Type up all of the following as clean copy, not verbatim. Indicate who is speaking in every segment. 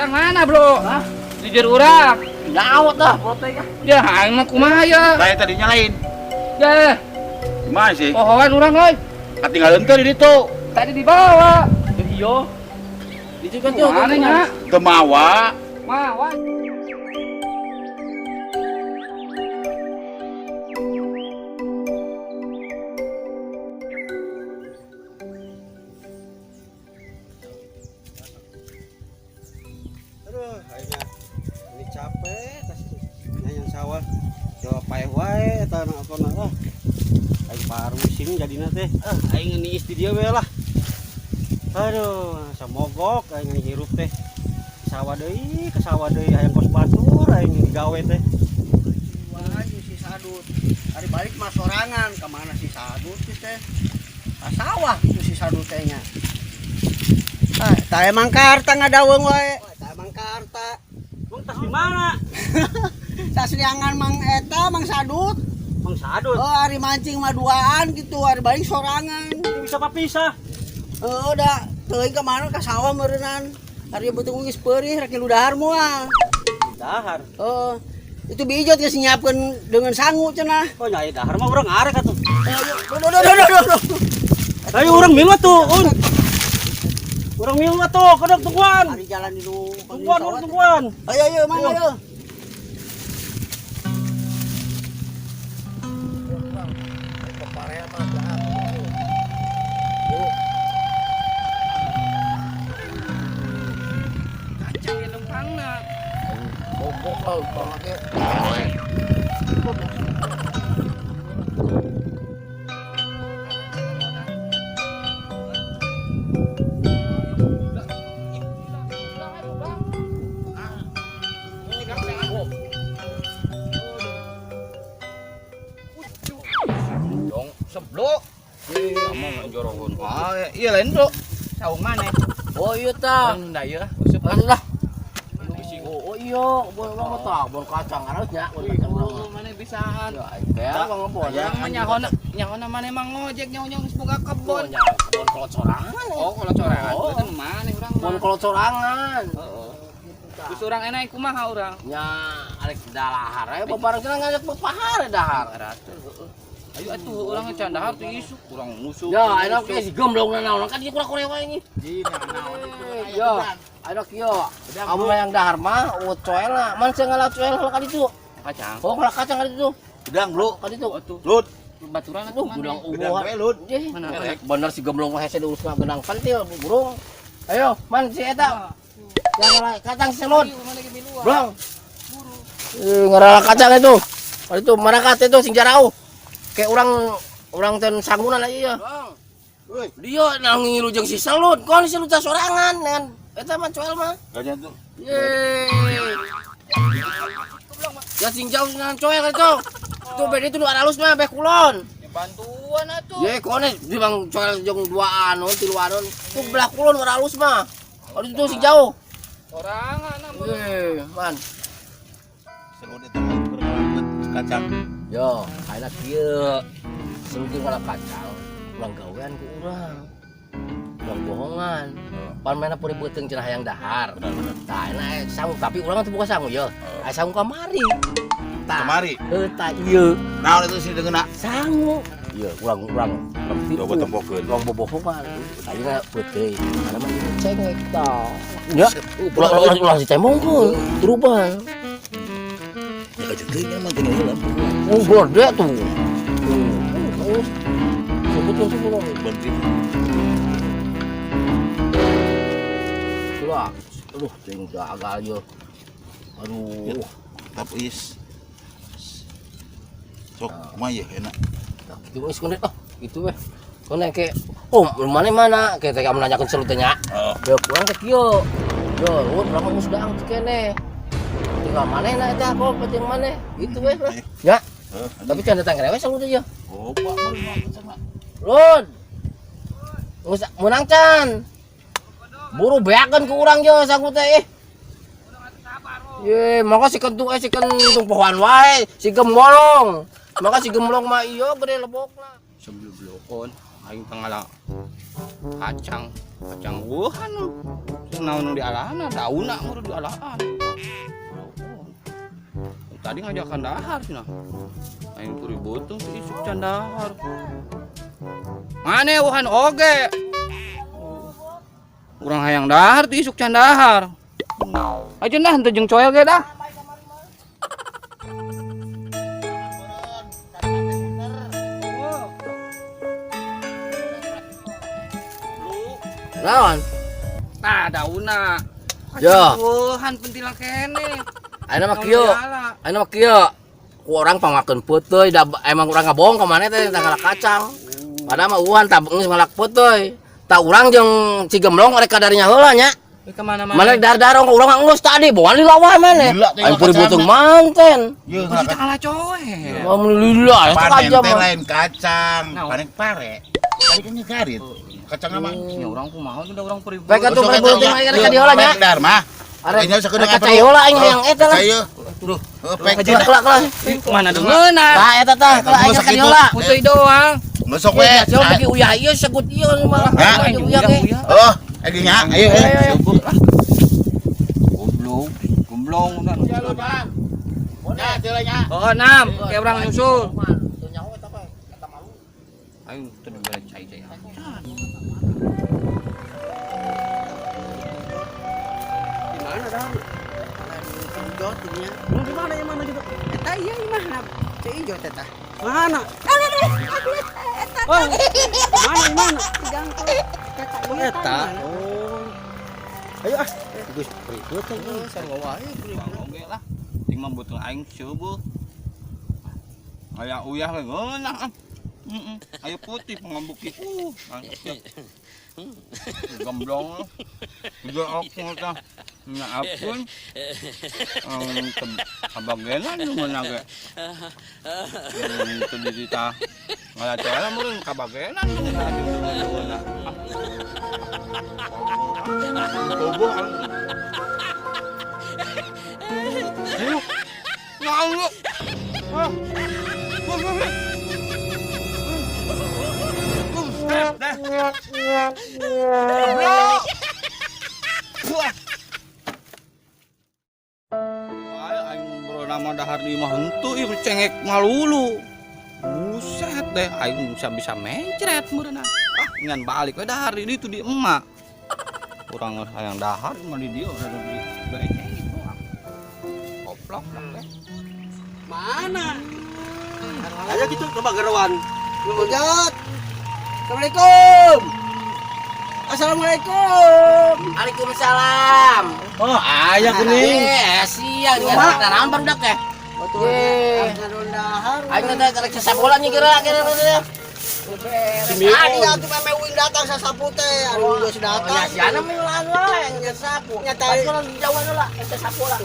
Speaker 1: Urang mana, Bro?
Speaker 2: Hah?
Speaker 1: Jujur urang.
Speaker 2: Nyawa dah, protek.
Speaker 1: Ya, aing mah kumaha ya?
Speaker 3: Lain tadinya lain.
Speaker 1: Ya,
Speaker 3: Gimana sih?
Speaker 1: pohoan urang euy.
Speaker 3: Ketinggalan teh di ditu.
Speaker 1: Tadi dibawa.
Speaker 2: Iya. Itu kan tuh.
Speaker 1: Mana nya?
Speaker 3: Teu mawa.
Speaker 1: Mawa.
Speaker 4: Aduh, akhirnya ini capek tas nyayang sawah. Coba paeh wae eta na apa na ah. Aing parusing jadina teh. Ah, aing niis di dieu we lah. Aduh, samogok aing hirup teh. Sawah deui, ke sawah deui hayang kos batur aing digawe teh.
Speaker 5: Wah, si Sadut. Hari balik mah sorangan, kemana si Sadut sih teh? Ka sawah itu si Sadut teh nya. Ah, tah emang karta ngadaweung wae. Wah, tah emang karta.
Speaker 4: Mang tas di mana?
Speaker 5: Tas liangan mang eta mang Sadut.
Speaker 4: Mang Sadut.
Speaker 5: Oh, hari mancing mah duaan gitu, hari balik sorangan.
Speaker 4: Bisa papisah.
Speaker 5: Heeh, da teuing ka mana ka sawah meureunnan. Hari beuteung geus peurih rek ngilu dahar moal.
Speaker 4: Dahar.
Speaker 5: Heeh. Itu bijot geus nyiapkeun dengan sangu cenah.
Speaker 4: Oh, nyai dahar mah urang arek atuh.
Speaker 5: Ayo, duh, duh, duh, duh, duh, duh.
Speaker 4: Ayo urang milu atuh, Un. Urang milu atuh, kedok tungguan.
Speaker 5: Hari jalan dulu.
Speaker 4: Tungguan, urang tungguan.
Speaker 5: Ayo, ayo, mang, ayo.
Speaker 1: Kacang ya lempangna.
Speaker 2: Bobok lah banget ya.
Speaker 1: Dong seblok. Kamu njorohon wae. Iya lain, Bro. Saung mana?
Speaker 2: Oh iya ta.
Speaker 1: Lain da ieu useup.
Speaker 2: Lah. Oh, oh iya, bon urang mah tah, bon kacang harusnya, bon kacang urang mah.
Speaker 1: Mana bisaan.
Speaker 2: Ya, aing teh bang bon.
Speaker 1: Urang mah nyahona, nyahona mana emang ngojek nyaho-nyaho geus boga
Speaker 2: Kebon
Speaker 1: kebon.
Speaker 2: ya, kebon kolot sorangan.
Speaker 1: Oh, kalau corangan
Speaker 2: Oh.
Speaker 1: itu mana urang
Speaker 2: Kebon
Speaker 1: mah.
Speaker 2: kolot sorangan.
Speaker 1: Heeh. Terus urang enak kumaha urang?
Speaker 2: Nya arek dalahar aya babareng cenah ngajak bepahar dahar.
Speaker 1: Heeh. Ayo atuh urang can dahar teh isuk, urang musuh.
Speaker 2: Ya, ayeuna ge si gemblong naon kan ieu kurang wae ini. Ya, ayeuna kieu. Kamu yang dahar mah eueuh coel lah. Man sing ngalah coel ka ditu.
Speaker 1: Kacang.
Speaker 2: Oh, ngalah kacang ka ditu.
Speaker 3: Gedang, Bro.
Speaker 2: Ka ditu.
Speaker 1: Atuh.
Speaker 3: Lut.
Speaker 1: Baturan
Speaker 2: Aduh,
Speaker 1: atuh
Speaker 2: gudang
Speaker 3: Gedang
Speaker 2: ubuhan.
Speaker 3: we, Lut.
Speaker 2: Ye,
Speaker 1: Mana?
Speaker 2: bener si gemblong mah hese diurus mah genang pentil burung. Ayo, man si eta. Yang ngalah kacang selot. Blong. Ngarala kacang itu. Kalau itu marakat itu sing jarauh. Kayak orang orang ten sangunan aja ya. Dia nang ngilu jeung si Selut, kon si Selut sorangan dengan eta mah coel mah.
Speaker 3: Gajah tuh.
Speaker 2: Yeay. Ya sing jauh dengan coel itu. Tuh beda itu nu alus mah beh kulon.
Speaker 1: Bantuan atuh.
Speaker 2: Ye kone di bang coel jeung dua anu tilu anu. Tuh belah kulon nu alus mah. Kalau itu sing jauh.
Speaker 1: Sorangan ah.
Speaker 2: Ye, man.
Speaker 3: Selut eta mah keur ngalakeun kacang.
Speaker 2: Yo, ayeuna kieu. Selut jeung ngala kacang, urang gawean ku urang. Urang bohongan. Pan mana puri beuteung cenah hayang dahar. Tah ayeuna aya sangu tapi urang teu buka sangu ye. Aya sangu kamari. Tah.
Speaker 3: Kamari.
Speaker 2: Heuh tah ieu.
Speaker 3: Naon itu sih dengeuna?
Speaker 2: Sangu. Ieu urang urang urang tipu.
Speaker 3: Coba tempokeun.
Speaker 2: Urang bobohongan. Ayeuna beuteung. Karena mah ieu cengek tah. Ya, ulah ulah ulah ditembongkeun, teruban.
Speaker 3: Ya kacang teuing mah tinggal heula.
Speaker 2: Oh, gede tuh. Tuh, terus. Sebut tuh, sebut.
Speaker 3: Berhenti.
Speaker 2: Itulah. Aduh, ting gagal yo. Aduh.
Speaker 3: Tapi is. Sok kumaha ye enak.
Speaker 2: Nah, gitu wis kono ah, gitu weh. Kono ke oh, mana mana kayak teh kamu nanyakeun selut teh nya.
Speaker 3: Heeh.
Speaker 2: Ya kurang ke kieu. Yo, urang mah geus daang kene. Tinggal manehna eta kok penting maneh. Gitu weh lah. Ya,
Speaker 3: Heeh.
Speaker 2: tapi can datang rewe selut teh ya.
Speaker 3: Oh, Pak, meureun sama.
Speaker 2: Lud. Geus meunang can. Buru beakeun ku urang je sangu teh. Eh. Ye, maka si kentung si kentung pohoan wae, si gemolong. Maka si gemolong mah iya gede lebokna.
Speaker 1: Sebelum blokon aing pangala kacang, kacang wuhan. Naon nu dialahna, daunna meureun dialahan. Tadi ngajakan dahar cenah. Aing puri beuteung teh isuk can dahar. Mane eueuhan oge. Urang hayang dahar teh isuk can dahar. Aja nah henteu jeung coel ge dah.
Speaker 2: Naon?
Speaker 1: Tah daunna.
Speaker 2: Yo.
Speaker 1: Eueuhan pentil keneh.
Speaker 2: Ayeuna mah kieu. Ayeuna mah kieu. Ku urang pamakeun peuteuy da emang urang ngabohong ka maneh teh tanggal kacang. Padahal mah eueuhan tah geus ngalak peuteuy. Tah urang jeung Cigemblong rek kadarinya heula nya.
Speaker 1: Kemana
Speaker 2: Mana dar-darong urang mah geus tadi bawa lila wae maneh.
Speaker 3: Lila teh
Speaker 2: Aing puri
Speaker 3: kacang.
Speaker 2: beuteung manten.
Speaker 3: Ye,
Speaker 1: Pasti kalah coel.
Speaker 2: Wah lila eta
Speaker 3: panen
Speaker 2: aja
Speaker 3: teh
Speaker 2: mah.
Speaker 3: lain kacang,
Speaker 1: Naon?
Speaker 3: panen pare. Tadi kan garit. Kacang apa?
Speaker 1: Nya urang kumaha udah urang puri.
Speaker 2: Baik atuh puri beuteung aing rek ka dieu heula nya.
Speaker 3: Dar mah.
Speaker 2: Arek
Speaker 3: Aing sakedeung
Speaker 2: rek ka cai heula aing hayang eta lah.
Speaker 3: Cai Duh, pek.
Speaker 2: Kelak kelak kelak.
Speaker 1: Mana dengeuna?
Speaker 2: Tah eta tah kelak aing rek ka dieu heula.
Speaker 1: Putih doang.
Speaker 3: Ngesok we.
Speaker 2: Ya, coba bagi uyah ieu segut ieu malah.
Speaker 3: Hah?
Speaker 2: Aing uyah ge.
Speaker 3: Oh, aing nya, ayo ayo.
Speaker 1: Goblok, gomblong udah.
Speaker 3: Ya, teu nya.
Speaker 1: Oh, enam, kayak orang nyusul. Ayo, teu dibere cai-cai.
Speaker 4: Di mana dah?
Speaker 5: Ijot nya.
Speaker 4: Lu di mana yang mana gitu?
Speaker 5: Eta ieu imahna Ceu Ijot eta.
Speaker 4: Mana? Oh, mana yang mana? Oh, eta. Oh. Ayo ah. Geus berikut teh.
Speaker 1: Sarua wae oge lah. Ting mah beuteung aing seubeut. Aya uyah we ngeunah ah. Heeh. Ayo putih pangambuk kitu. Gemblong. Udah aku tah. Nya apun. Kabagenan nu meunang ge. Teu dititah. Ngalah meureun kabagenan nu meunang. Boboh. Ayo. Ya Allah. Ah. Buset deh. Goblok. Wah. Ayo aing bro nama dahar di imah henteu ieu cengek malulu. Buset deh aing bisa-bisa mencret meureunna. Ah, ngan balik we dahar di ditu di emak. Urang hayang dahar mah di dieu udah di bere cengek doang. Goblok lah teh.
Speaker 4: Mana? Ayo gitu coba geruan.
Speaker 5: Ijot. Assalamualaikum. Assalamualaikum.
Speaker 2: Waalaikumsalam.
Speaker 4: Oh, aya kuning.
Speaker 2: Eh, siang ya. Naon barudak teh?
Speaker 5: Betul.
Speaker 2: Ye.
Speaker 5: Ngadon dahar.
Speaker 2: Aing teh rek sasapola nya kira kira kira.
Speaker 5: Tadi atuh meme uing datang sasapu teh, ari geus datang.
Speaker 2: Ya siana miulan wae nya sapu.
Speaker 5: Nya tadi.
Speaker 2: Pasti jauhan heula eta sapola.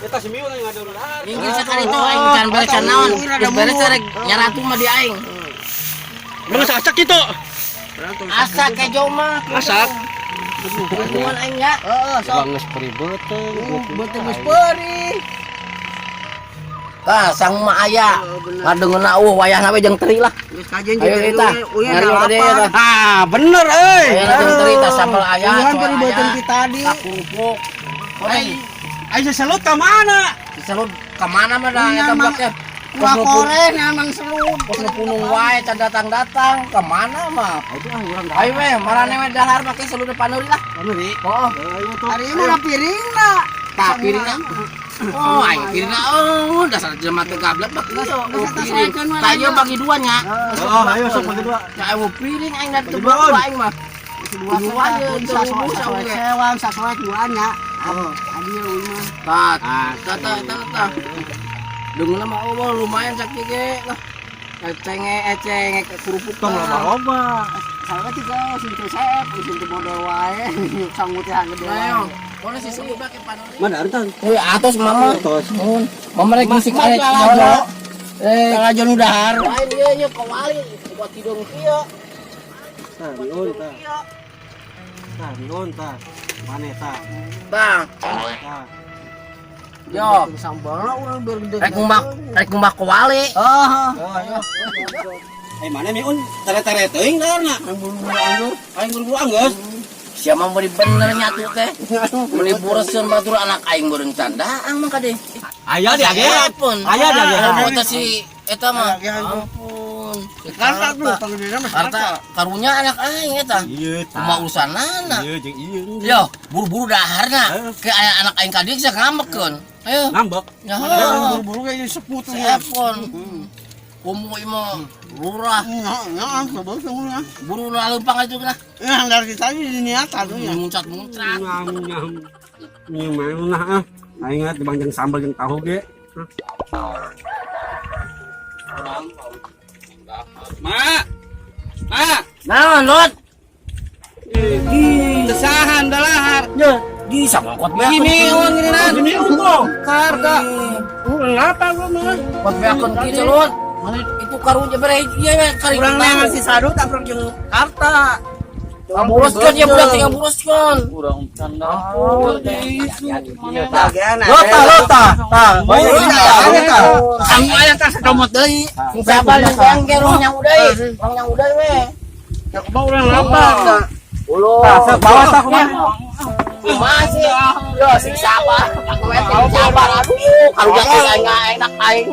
Speaker 4: Eta si Miu yang ngadon dahar.
Speaker 2: Minggir sakali itu aing can beres can naon. Geus beres rek nyaratu mah di aing.
Speaker 4: Geus acak gitu.
Speaker 2: Asa kejo mah.
Speaker 4: Asak.
Speaker 2: Hubungan aing nya.
Speaker 5: Heeh, sok.
Speaker 4: Geus peribeuteung.
Speaker 5: Beuteung geus peurih.
Speaker 2: Tah sang mah aya. Ngadengeuna eueuh wayahna we jeung teri lah.
Speaker 5: Geus kajen
Speaker 2: Ayo
Speaker 5: jeung
Speaker 2: kita.
Speaker 5: uyah
Speaker 2: Ngari ka dieu tah.
Speaker 4: Ah, bener euy.
Speaker 2: Ayeuna jeung teri tah sambal aya.
Speaker 5: Uyuhan
Speaker 2: coel
Speaker 5: peurih
Speaker 2: aya.
Speaker 5: beuteung ti tadi.
Speaker 2: Tah kerupuk.
Speaker 4: Ai, ai seselut ka mana?
Speaker 2: Diselut ka mana mah dah
Speaker 5: Iya,
Speaker 2: eta
Speaker 5: Mang.
Speaker 2: budak teh.
Speaker 5: Kuah koreng emang selut.
Speaker 2: Kos nu punung wae can datang-datang ka mana mah?
Speaker 4: Itu ah urang
Speaker 2: Ayo we, marane we dahar make seluruh panuri lah.
Speaker 4: Panuri.
Speaker 2: Oh,
Speaker 4: Ayo tuh.
Speaker 5: Hari ini mana piringna?
Speaker 2: tah piringna. Oh, aing piringna oh, dasar jelema teu gablek mah kieu. Oh, piring. Tah ieu bagi dua nya.
Speaker 4: Oh, ayo sok bagi dua.
Speaker 2: Tah eueuh piring aing da teu
Speaker 4: Bagi dua,
Speaker 2: dua aing mah.
Speaker 5: Dua
Speaker 2: Dua
Speaker 5: ye,
Speaker 2: teu
Speaker 5: sasoek
Speaker 2: oge.
Speaker 5: sewang, sasoek duanya.
Speaker 4: Oh.
Speaker 5: Adil euy mah.
Speaker 2: Tah, tah tah tah tah. Dengeuna mah oh lumayan sakieu ge lah. Cengek cengek kerupuk
Speaker 4: Tong loba-loba.
Speaker 5: Salah tiga sing teu seep, sing teu modal wae, sanggup teh gede wae.
Speaker 2: Ayo, kono si sebut make panori.
Speaker 4: Mana ari tah?
Speaker 2: Wih, atos mama.
Speaker 4: Atos.
Speaker 2: Mun. Mama rek musik
Speaker 5: Mas,
Speaker 2: arek
Speaker 5: lalajo.
Speaker 2: Eh,
Speaker 5: Lalajo nu dahar.
Speaker 2: lain ieu nya kawali buat hidung kieu.
Speaker 4: Tah, miun tah. Tah, miun tah. Mane tah.
Speaker 2: Tah,
Speaker 4: Tah.
Speaker 2: yo.
Speaker 5: Sambal urang biar gede.
Speaker 2: Rek ngumbak kawali.
Speaker 5: Oh,
Speaker 4: Oh, ayo. Eh, mana miun tere-tere teuing daharna. Aing buru-buru anggeus.
Speaker 2: Siapa mau bener nyatu teh? Meuni bureseun batur anak aing beureung candaan mah kade.
Speaker 1: Aya diagehan.
Speaker 2: Ampun.
Speaker 1: Aya diagehan.
Speaker 2: Oh, eta si eta mah. Ampun. Si
Speaker 5: Karta tuh
Speaker 2: Karta.
Speaker 5: panggilna mah
Speaker 2: Karta karunya anak aing eta.
Speaker 4: Iya,
Speaker 2: Kumaha urusanana?
Speaker 4: Iya, jeung iya.
Speaker 2: Yo, buru-buru daharna. Ke aya anak aing ka dieu geus ngambekeun. Ayo.
Speaker 4: Ngambek.
Speaker 2: Ya.
Speaker 5: Buru-buru kayak seput tuh.
Speaker 2: Telepon. Komo imah lurah
Speaker 5: Nah, coba semua.
Speaker 2: buru leumpang itu lah.
Speaker 5: Ya, dari tadi diniatan tuh ya.
Speaker 2: Muncrat-muncrat.
Speaker 4: Nyam nyam. Nyam mana ah. Aing ingat dibang jeung sambal jeung tahu ge.
Speaker 1: Ma. Ma.
Speaker 2: Naon, Lot?
Speaker 1: Desahan dalahar.
Speaker 2: Ya, di samangkot beak.
Speaker 1: Ini on gininan.
Speaker 4: Ini untung.
Speaker 1: Karta.
Speaker 5: Kenapa lu mah?
Speaker 2: Kot beakeun kieu, Lot. Itu karunya bere ieu we kari.
Speaker 5: Kurang neangan si Sadut aprok jeung Karta.
Speaker 2: Ngaburuskeun ya budak teh ngaburuskeun.
Speaker 1: Urang canda.
Speaker 2: Ampun.
Speaker 5: Bagian
Speaker 1: Lota, lota. Tah, lota.
Speaker 2: Kang aya tah sadomot deui. Sing sabar jeung yang ge rong yang deui. Rong yang deui we.
Speaker 5: Ya kumaha urang lapar tah.
Speaker 2: Ulo.
Speaker 4: Tah, bawa tah kumaha.
Speaker 2: Kumaha sih? Yo sing sabar. Aku we sing sabar. Aduh, karunya teh aing enak aing.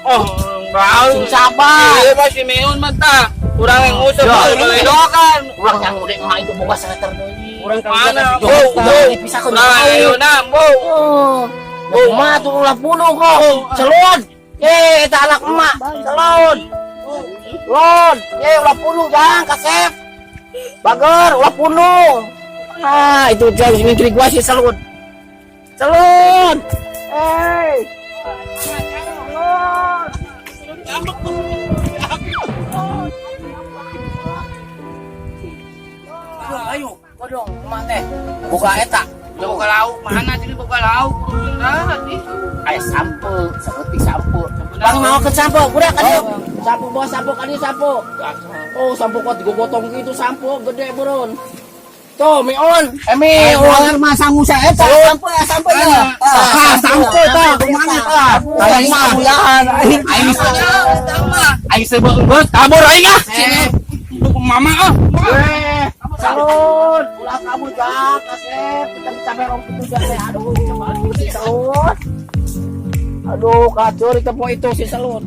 Speaker 1: Oh, bau.
Speaker 2: Sing sabar.
Speaker 1: Iya, Pak si Meun mah tah. Urang yang ngusap
Speaker 2: Ya.
Speaker 1: beledokan.
Speaker 2: Urang yang udah mah itu boga sameter deui.
Speaker 4: Urang
Speaker 1: Mana?
Speaker 2: Yo,
Speaker 1: Bu, bu.
Speaker 2: dipisahkeun.
Speaker 1: Nah, ayeuna, bu.
Speaker 2: Oh, kumaha tuh ulah bunuh kok. Celon. Ye, eta anak emak. Celon. Lon, ye ulah bunuh jang kasep. Bager, ulah bunuh. Ah, itu jang sing ngintri gua si Celon. Celon. Hey. Celon. Ayo, ayo, kodong, kumaha teh? Buka eta.
Speaker 1: Boga lauk, mana sini boga lauk? Nah,
Speaker 2: Aya sampo, saeutik sampo. Bang mawakeun sampo, budak ka dieu. Sampo bawa sampo ka dieu sampo. Oh, sampo kok digogotong gitu sampo gede burun. Tuh, mion. Eh, mion.
Speaker 5: Air mah sangu saeta sampo ya sampo ya.
Speaker 2: Ah,
Speaker 5: sampo tah kumaha tah. Aing mah muyahan.
Speaker 1: Aing aing sebeut kabur aing ah. Mama ah.
Speaker 2: Eh, salut. Ulah kabur jak, kasep. Kita sampai rong putus jak teh. Aduh, si salut. Aduh, kacur itu po itu si salut.